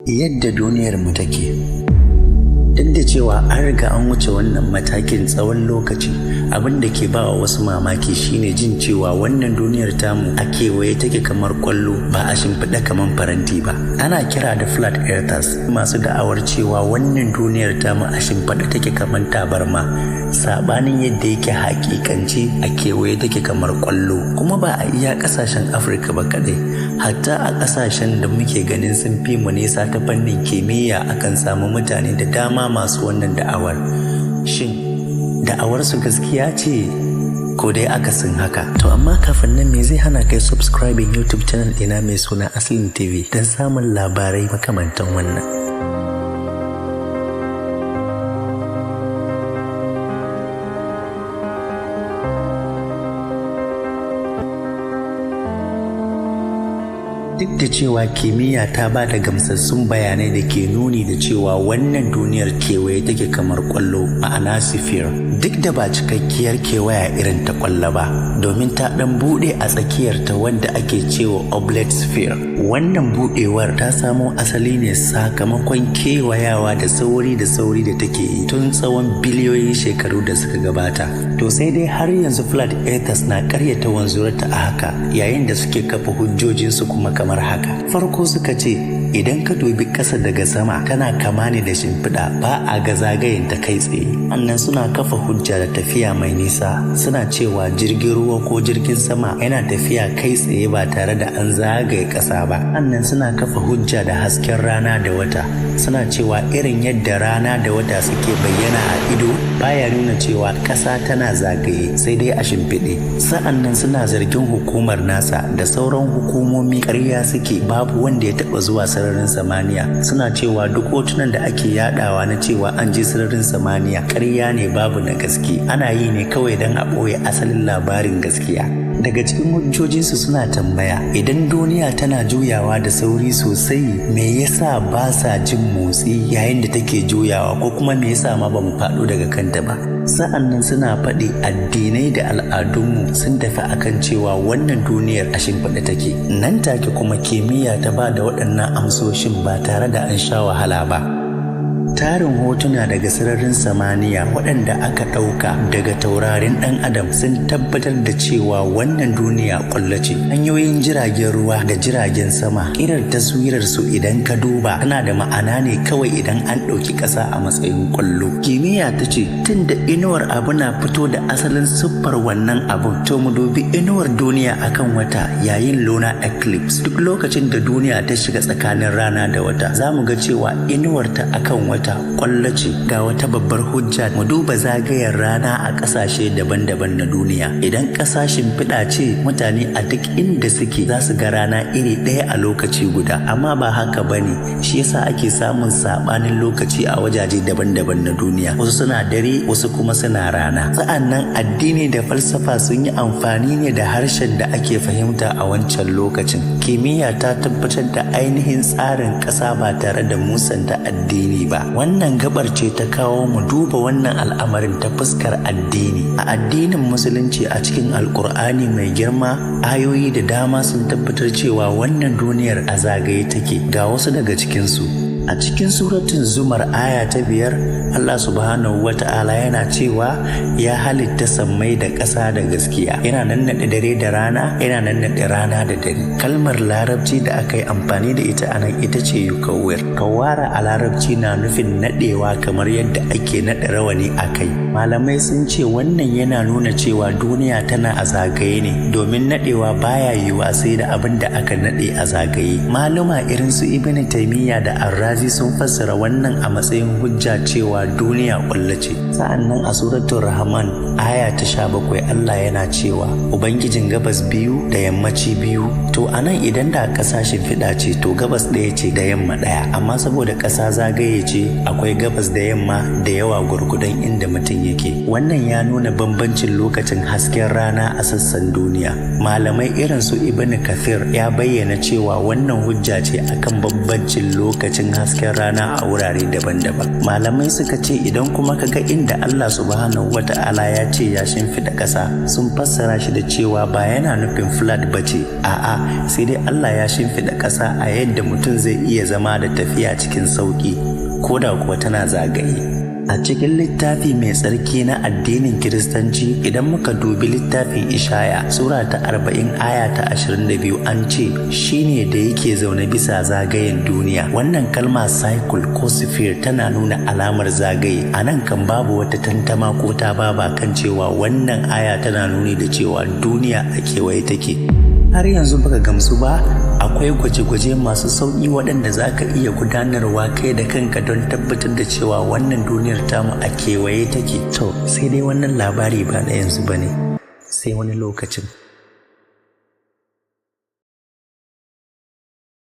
Yadda duniyarmu take. Duk da cewa an riga an wuce wannan matakin tsawon lokaci, abin da ke ba wa wasu mamaki shine jin cewa wannan duniyar tamu a kewaye take kamar kwallo, ba a shimfiɗe kamar faranti ba. Ana kira da flat earthers masu da'awar cewa wannan duniyar tamu a shimfiɗe take kamar tabarma, saɓanin yadda yake hakikance, a kewaye take kamar kwallo. Kuma ba a iya ƙasashen Afirka ba kaɗai, hatta a ƙasashen da muke ganin sun fi mu nisa ta fannin kimiyya, akan samu mutane da dama masu wannan da'awar. Shin da'awarsu gaskiya ce ko dai akasin haka? To amma kafin nan, me zai hana kai subscribing YouTube channel ɗina mai suna Asalin TV don samun labarai makamantan wannan? Duk da cewa kimiyya ta ba da gamsassun bayanai da ke nuni da cewa wannan duniyar kewaye take kamar kwallo, ma'ana sphere, duk da ba cikakkiyar kewaya irin ta kwallo ba, domin ta dan bude a tsakiyar ta wanda ake cewa oblate sphere. Wannan budewar ta samo asali ne sakamakon kewayawa da sauri da sauri da take yi tun tsawon biliyoyin shekaru da suka gabata. To sai dai har yanzu flat earthers na karyata wanzuwarta a haka, yayin da suke kafa hujjojinsu kuma kamar haka. Farko suka ce idan ka dubi ƙasa daga sama, tana kama ne da shimfiɗa, ba a ga zagayen ta kai tsaye. Annan suna kafa hujja da tafiya mai nisa, suna cewa jirgin ruwa ko jirgin sama yana tafiya kai tsaye ba tare da an zagaye ƙasa ba. Annan suna kafa hujja da hasken rana da wata, suna cewa irin yadda rana da wata suke bayyana a ido baya nuna cewa ƙasa tana zagaye, sai dai a shimfiɗe. Sa'annan suna zargin hukumar NASA da sauran hukumomi, ƙarya suke, babu wanda ya taɓa zuwa sararin samaniya. Suna cewa duk hotunan da ake yadawa na cewa an je sararin samaniya ƙarya ne, babu na gaske, ana yi ne kawai don a ɓoye asalin labarin gaskiya. Daga cikin hujjojinsu suna tambaya, idan duniya tana juyawa da sauri sosai, me yasa ba sa jin motsi yayin da take juyawa, ko kuma me yasa ma ba mu faɗo daga kanta ba? Sa'an nan suna faɗi addinai da al'adunmu sun tafi akan cewa wannan duniyar a shimfiɗe take. Nan take kuma kimiyya ta ba da waɗannan amsoshin ba tare da an sha wahala ba. Tarin hotuna daga sararin samaniya waɗanda aka ɗauka daga taurarin ɗan adam sun tabbatar da cewa wannan duniya ƙwallo ce. Hanyoyin jiragen ruwa da jiragen sama, ƙirar taswirar su idan ka duba, tana da ma'ana ne kawai idan an ɗauki ƙasa a matsayin ƙwallo. Kimiyya ta ce tun da inuwar abu na fito da asalin siffar wannan abun, to mu dubi inuwar duniya akan wata yayin lunar eclipse. Duk lokacin da duniya ta shiga tsakanin rana da wata, za mu ga cewa inuwarta akan wata kwallo ce. Ga wata babbar hujja: mu duba zagayen rana a ƙasashe daban-daban na duniya. Idan ƙasa shimfiɗa ce, mutane a duk inda suke za su ga rana iri ɗaya a lokaci guda, amma ba haka ba ne. Shi yasa ake samun saɓanin lokaci a wajaje daban-daban na duniya, wasu suna dare, wasu kuma suna rana. Sa'annan addini da falsafa sun yi amfani ne da harshen da ake fahimta a wancan lokacin. Kimiyya ta tabbatar da ainihin tsarin ƙasa ba tare da musanta addini ba. Wannan gabar ce ta kawo mu duba wannan al'amarin ta fuskar addini. A addinin Musulunci, a cikin Alkur'ani mai girma, ayoyi da dama sun tabbatar cewa wannan duniyar a zagaye take. Ga wasu daga cikinsu. A cikin Suratun Zumar, aya ta 5, Allah Subhanahu wa Ta'ala yana cewa ya halitta sammai da ƙasa da gaskiya, yana nannaɗe dare da rana, yana nannaɗe rana da dare. Kalmar Larabci da aka yi amfani da ita anan ita ce يكور. كور a Larabci na nufin naɗewa, kamar yadda ake naɗe rawani a kai. Malamai sun ce wannan yana nuna cewa duniya tana a zagaye ne, domin naɗewa baya yiwuwa sai da abin da aka naɗe a zagaye. Maluma irin su Ibn Taimiyya da Arrazi sun fassara wannan a matsayin hujja cewa duniya ƙwallo ce. Sa'annan a Suratul Rahman, aya ta 17, Allah yana cewa Ubangijin gabas biyu da yammaci biyu. To anan idan da ƙasa shimfiɗa ce, to gabas ɗaya ce da yamma ɗaya, amma saboda ƙasa zagaye ce, akwai gabas da yamma da yawa gurgudan inda mutum yake. Wannan ya nuna bambancin lokacin hasken rana a sassan duniya. Malamai irin su Ibn Kathir ya bayyana cewa wannan hujja ce akan bambancin lokacin hasken hasken rana a wurare daban-daban. Malamai suka ce idan kuma ka ga inda Allah Subhanahu Wata'ala ya ce ya shimfiɗa ƙasa, sun fassara shi da cewa ba yana nufin flat bace, a'a, sai dai Allah ya shimfiɗa ƙasa a yadda mutum zai iya zama da tafiya cikin sauƙi, ko da kuwa tana zagaye. A cikin littafi mai tsarki na addinin Kiristanci, idan muka dubi littafin Ishaya, Sura ta 40 aya ta 22, an ce shi ne da yake zaune bisa zagayen duniya. Wannan kalma circle ko sphere tana nuna alamar zagaye. A nan kan babu wata tantama ko ta baba kan cewa wannan aya tana nuni da cewa duniya a kewaye take. Har yanzu baka gamsu ba? Akwai gwaje-gwaje masu sauƙi waɗanda za ka iya gudanarwa kai da kanka don tabbatar da cewa wannan duniyar tamu a kewaye take. To, sai dai wannan labari ba na yanzu ba ne, sai wani lokacin.